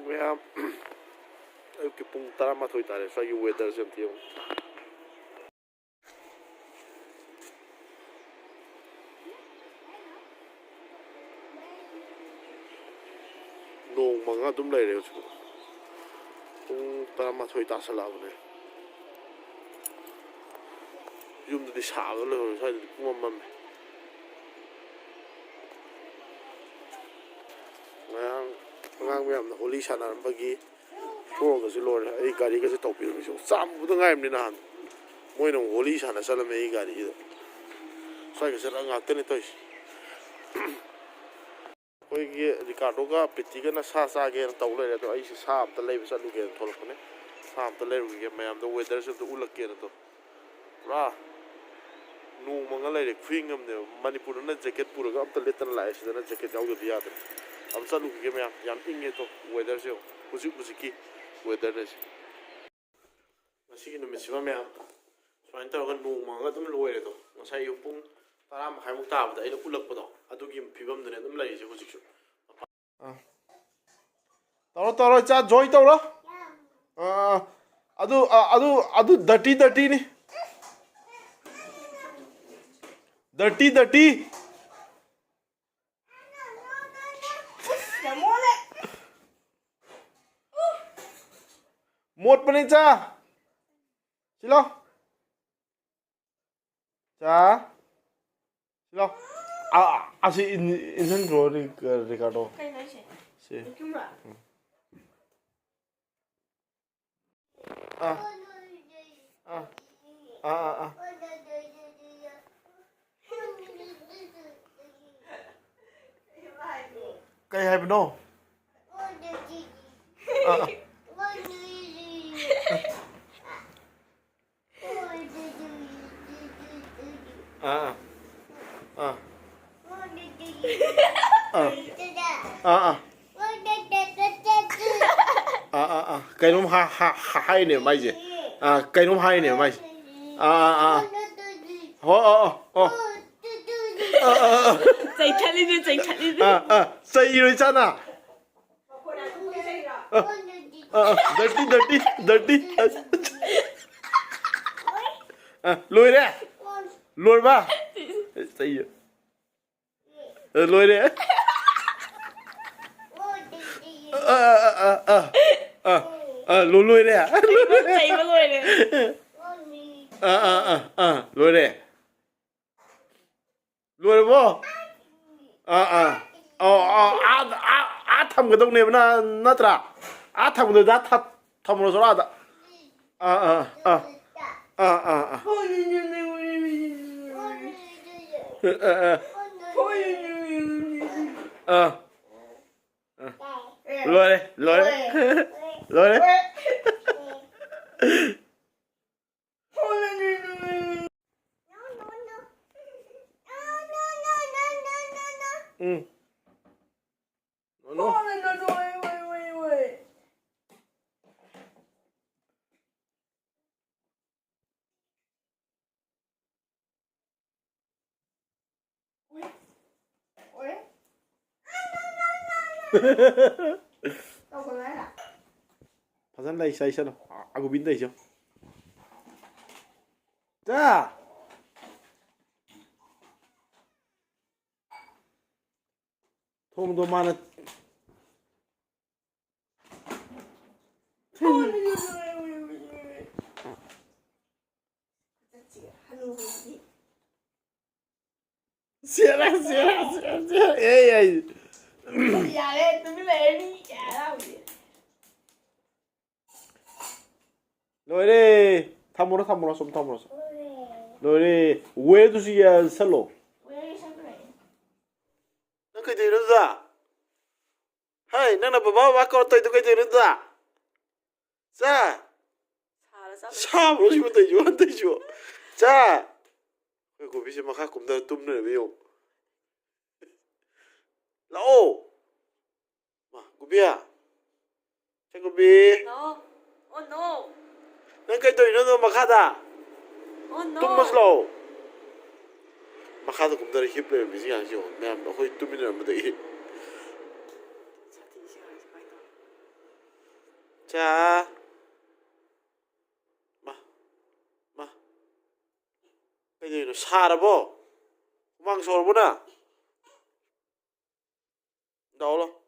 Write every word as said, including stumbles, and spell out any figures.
ꯃꯌꯥꯝ, ꯑꯌꯨꯛꯀꯤ ꯄꯨꯡ ꯇꯔꯥꯃꯥꯊꯣꯏ ꯇꯥꯔꯦ꯫ ꯁ꯭ꯋꯥꯏꯒꯤ weatherꯁꯦ ꯑꯝꯇ ꯌꯦꯡꯉꯨ꯫ ꯅꯣꯡ ꯃꯪꯉ ꯑꯗꯨꯝ ꯂꯩꯔꯦ ꯍꯧꯖꯤꯛ꯫ ꯄꯨꯡ ꯇꯔꯥꯃꯥꯊꯣꯏ ꯇꯥꯁꯜꯂꯛꯑꯕꯅꯦ꯫ ꯌꯨꯝꯗꯗꯤ ꯁꯥꯕꯗ ꯂꯣꯏꯍꯧꯔꯦ, ꯁ꯭ꯋꯥꯏꯗꯗꯤ ꯄꯨꯡꯃꯝ ꯃꯝꯃꯦ꯫ ꯉꯔꯥꯡ ꯑꯉꯥꯡ ꯃꯌꯥꯝꯅ ꯍꯣꯂꯤ ꯁꯥꯟꯅꯔꯝꯕꯒꯤ ꯐ꯭ꯂꯣꯔꯒꯁꯦ ꯂꯣꯏꯔꯦ꯫ ꯑꯩ ꯒꯥꯔꯤꯒꯁꯦ ꯇꯧꯕꯤꯔꯝꯃꯤꯁꯦ ꯆꯥꯝꯕꯗ ꯉꯥꯏꯔꯤꯕꯅꯤ ꯅꯍꯥꯟ꯫ ꯃꯣꯏꯅ ꯑꯃꯨꯛ ꯍꯣꯂꯤ ꯁꯥꯟꯅ ꯆꯠꯂꯝꯃꯦ ꯑꯩ ꯒꯥꯔꯤꯁꯤꯗ꯫ ꯁ꯭ꯋꯥꯏꯒ ꯆꯠꯂꯒ ꯉꯥꯛꯇꯅꯤ ꯇꯧꯔꯤꯁꯦ꯫ ꯑꯩꯈꯣꯏꯒꯤ ꯔꯤꯀꯥꯔꯗꯣꯒ ꯄ꯭ꯔꯤꯇꯤꯒꯅ ꯁꯥ ꯆꯥꯒꯦꯅ ꯇꯧ ꯂꯩꯔꯦ, ꯑꯗꯣ ꯑꯩꯁꯦ ꯁꯥ ꯑꯝꯇ ꯂꯩꯕ ꯆꯠꯂꯨꯒꯦꯅ ꯊꯣꯛꯂꯛꯄꯅꯦ꯫ ꯁꯥ ꯑꯝꯇ ꯂꯩꯔꯨꯈꯤꯒꯦ, ꯃꯌꯥꯝꯗ weatherꯁꯦ ꯑꯝꯇ ꯎꯠꯂꯛꯀꯦꯅ ꯇꯧ꯫ ꯄꯨꯔꯥ ꯅꯣꯡ ꯃꯪꯉ ꯂꯩꯔꯦ, ꯈꯨꯍꯤꯡ ꯑꯃꯅꯦꯕ꯫ ꯃꯅꯤꯄꯨꯔꯗꯅ ꯖꯦꯀꯦꯠ ꯄꯨꯔꯒ ꯑꯝꯇ ꯂꯤꯠꯇꯅ ꯂꯥꯛꯑꯦ, ꯁꯤꯗꯅ ꯖꯦꯀꯦꯠ ꯌꯥꯎꯗ꯭ꯔꯗꯤ ꯌꯥꯗ꯭ꯔꯦ꯫ ꯑꯝ ꯆꯠꯂꯨꯈꯤꯒꯦ ꯃꯌꯥꯝ, ꯌꯥꯝ ꯏꯪꯉꯦ ꯇꯣ꯫ Weatherꯁꯦ ꯌꯦꯡꯉꯣ, ꯍꯧꯖꯤꯛ ꯍꯧꯖꯤꯛꯀꯤ weatherꯅꯦ ꯁꯤ꯫ ꯉꯁꯤꯒꯤ ꯅꯨꯃꯤꯠꯁꯤꯃ ꯃꯌꯥꯝ ꯁꯨꯃꯥꯏꯅ ꯇꯧꯔꯒ ꯅꯣꯡ ꯃꯪꯉꯒ ꯑꯗꯨꯝ ꯂꯣꯏꯔꯦ ꯑꯗꯣ꯫ ꯉꯁꯥꯏ ꯑꯌꯨꯛ ꯄꯨꯡ ꯇꯔꯥ ꯃꯈꯥꯏꯃꯨꯛ ꯇꯥꯕꯗ ꯑꯩꯅ ꯎꯠꯂꯛꯄꯗꯣ, ꯑꯗꯨꯒꯤ ꯐꯤꯕꯝꯗꯨꯅꯦ ꯑꯗꯨꯝ ꯂꯩꯔꯤꯁꯦ ꯍꯧꯖꯤꯛꯁꯨ꯫ ꯑꯥ꯫ ꯇꯧꯔꯣ, ꯇꯧꯔꯣ, ꯏꯆꯥ, join ꯇꯧꯔꯣ꯫ ꯑꯥ, ꯑꯗꯨ, ꯑꯥ, ꯑꯗꯨ, ꯑꯗꯨ dirty, dirtyꯅꯤ꯫ Dirty, dirty꯫ ꯌꯥꯝ ꯃꯣꯠꯂꯦ꯫ ꯃꯣꯠꯄꯅꯤ, ꯏꯆꯥ꯫ ꯁꯤ ꯂꯥꯎ꯫ ꯆꯥ꯫ ꯁꯤ ꯂꯥꯎ꯫ ꯑꯥ, ꯑꯁꯤ ꯏꯟ-, ꯏꯟꯁꯤꯟꯈ꯭ꯔꯣ, ꯔꯤ-, ꯔꯤꯀꯥꯔꯗꯣ꯫ ꯀꯩꯅꯣ ꯍꯥꯏꯁꯦ? ꯁꯤ꯫ ꯎꯝ꯫ ꯑꯥ꯫ ꯑꯥ꯫ ꯑꯥ, ꯑꯥ, ꯑꯥ꯫ ꯀꯩ ꯍꯥꯏꯕꯅꯣ? ꯑꯥ, ꯑꯥ꯫ ꯑꯥ, ꯑꯥ꯫ ꯑꯥ꯫ ꯑꯥ꯫ ꯑꯥ, ꯑꯥ꯫ ꯑꯥ, ꯑꯥ, ꯑꯥ꯫ ꯀꯩꯅꯣꯝ ꯍꯥ-, ꯍꯥ-, ꯍꯥ-, ꯍꯥꯏꯅꯦ ꯃꯥꯏꯁꯦ꯫ ꯑꯥ, ꯀꯩꯅꯣꯝ ꯍꯥꯏꯅꯦ ꯃꯥꯏꯁꯦ꯫ ꯑꯥ, ꯑꯥ, ꯑꯥ꯫ ꯍꯣ, ꯑꯣ, ꯑꯣ, ꯑꯣ꯫ ꯑꯥ, ꯑꯥ, ꯑꯥ꯫ ꯆꯩꯊꯠꯂꯤꯅꯦ, ꯆꯩꯊꯠꯂꯤꯅꯦ꯫ ꯑꯥ, ꯑꯥ꯫ ꯆꯩꯔꯣꯏ ꯆꯥꯅ꯫ ꯑꯥ, ꯑꯥ, ꯑꯥ, dirty, dirty, dirty. ꯑꯁ, ꯑꯥ, ꯂꯣꯏꯔꯦ? ꯂꯣꯏꯔꯕ? ꯆꯩꯌꯦ꯫ ꯑꯥ, ꯂꯣꯏꯔꯦ꯫ ꯑꯥ, ꯑꯥ, ꯑꯥ, ꯑꯥ, ꯑꯥ, ꯑꯥ, ꯑꯥ, ꯂꯣ-, ꯂꯣꯏꯔꯦ꯫ ꯆꯩꯕ ꯂꯣꯏꯔꯦ꯫ ꯑꯥ, ꯑꯥ, ꯑꯥ, ꯑꯥ, ꯂꯣꯏꯔꯦ꯫ ꯂꯣꯏꯔꯕꯣ? ꯑꯥ, ꯑꯥ꯫ ꯑꯧ, ꯑꯥ, ꯑꯥ, ꯑꯥ, ꯑꯥ ꯊꯝꯒꯗꯧꯅꯦꯕ, ꯅ-, ꯅꯠꯇ꯭ꯔꯥ? ꯑꯥ ꯊꯝꯒꯗꯧꯗ ꯊ-, ꯊꯝꯃꯨꯔꯣ ꯁꯣꯔꯥꯗ꯫ ꯑꯥ, ꯑꯥ, ꯑꯥ꯫ ꯑꯥ, ꯑꯥ, ꯑꯥ꯫ ꯑꯥ, ꯑꯥ꯫ ꯑꯥ꯫ ꯑꯥ꯫ ꯂꯣꯏꯔꯦ, ꯂꯣꯏꯔꯦ꯫ ꯂꯣꯏꯔꯦ꯫ ꯎꯝ꯫ ꯅꯣ, ꯅꯣ꯫ ꯐꯖꯅ ꯂꯩ, ꯆꯥꯏꯁꯅꯨ꯫ ꯑꯒꯨꯕꯤꯟ ꯇꯧꯏꯁꯦ꯫ ꯆꯥ! ꯊꯣꯡꯗꯣ ꯃꯥꯅ ꯁꯦꯔꯥ, ꯁꯦꯔꯥ, ꯁꯦꯔꯥ, ꯁꯦꯔꯥ꯫ ꯑꯦ, ꯑꯩ꯫ ꯌꯥꯔꯦ, ꯇꯨꯃꯤꯟ ꯂꯩꯔꯅꯤ꯫ ꯌꯥꯔꯦ꯫ ꯂꯣꯏꯔꯦ꯫ ꯊꯝꯃꯨꯔꯣ, ꯊꯝꯃꯨꯔꯣ, ꯁꯨꯝ ꯊꯝꯃꯨꯔꯣ꯫ ꯂꯣꯏꯔꯦ꯫ Where ꯗꯨꯁꯨ ꯌꯥꯁꯜꯂꯣ꯫ ꯅꯪ ꯀꯩꯗꯧꯔꯤꯅꯣ ꯑꯗꯨꯗ? ꯍꯥꯏ, ꯅꯪꯅ ꯕꯕꯥ, ꯕꯕꯥ ꯀꯧꯔ ꯇꯧꯔꯤꯗꯣ ꯀꯩꯗꯧꯔꯤꯅꯣ ꯑꯗꯨꯗ? ꯆꯥ! ꯁꯥꯔ ꯆꯥꯕ꯫ ꯁꯥꯕ꯭ꯔꯣ ꯁꯤꯕꯨ ꯇꯧꯔꯤꯁꯤꯕꯣ, ꯇꯧꯔꯤꯁꯤꯕꯣ? ꯆꯥ! ꯑꯩꯈꯣꯏ ꯀꯣꯕꯤꯁꯦ ꯃꯈꯥ ꯀꯨꯝꯊꯔ ꯇꯨꯝ ꯂꯩꯔꯝꯃꯦ ꯌꯦꯡꯉꯨ꯫ ꯂꯥꯛꯑꯣ! ꯃꯥ, ꯀꯣꯕꯤ! ꯁꯦ ꯀꯣꯕꯤ! ꯂꯥꯛꯑꯣ! Oh no! ꯅꯪ ꯀꯩ ꯇꯧꯔꯤꯅꯣ ꯑꯗꯣ ꯃꯈꯥꯗ? Oh no! ꯇꯨꯝꯃꯁꯤ ꯂꯥꯛꯑꯣ꯫ ꯃꯈꯥꯗ ꯀꯨꯝꯊꯔ ꯍꯤꯞ ꯂꯩꯔꯝꯃꯤꯁꯤ ꯉꯥꯏꯍꯥꯛ ꯌꯦꯡꯉꯣ꯫ ꯃꯌꯥꯝ ꯑꯩꯈꯣꯏ ꯇꯨꯃꯤꯟꯅꯔꯝꯕꯗꯒꯤ꯫ ꯁꯥꯊꯤꯁꯤ ꯉꯥꯏꯍꯥꯛ ꯁꯨꯃꯥꯏꯅ ꯇꯧꯔꯦ꯫ ꯆꯥ꯫ ꯃꯥ꯫ ꯃꯥ꯫ ꯀꯩꯗꯧꯔꯤꯅꯣ? ꯁꯥꯔꯕꯣ? ꯍꯨꯃꯥꯡ ꯁꯧꯔꯕꯣ ꯅꯪ? ꯂꯥꯛꯑꯣ, ꯂꯥꯛꯑꯣ꯫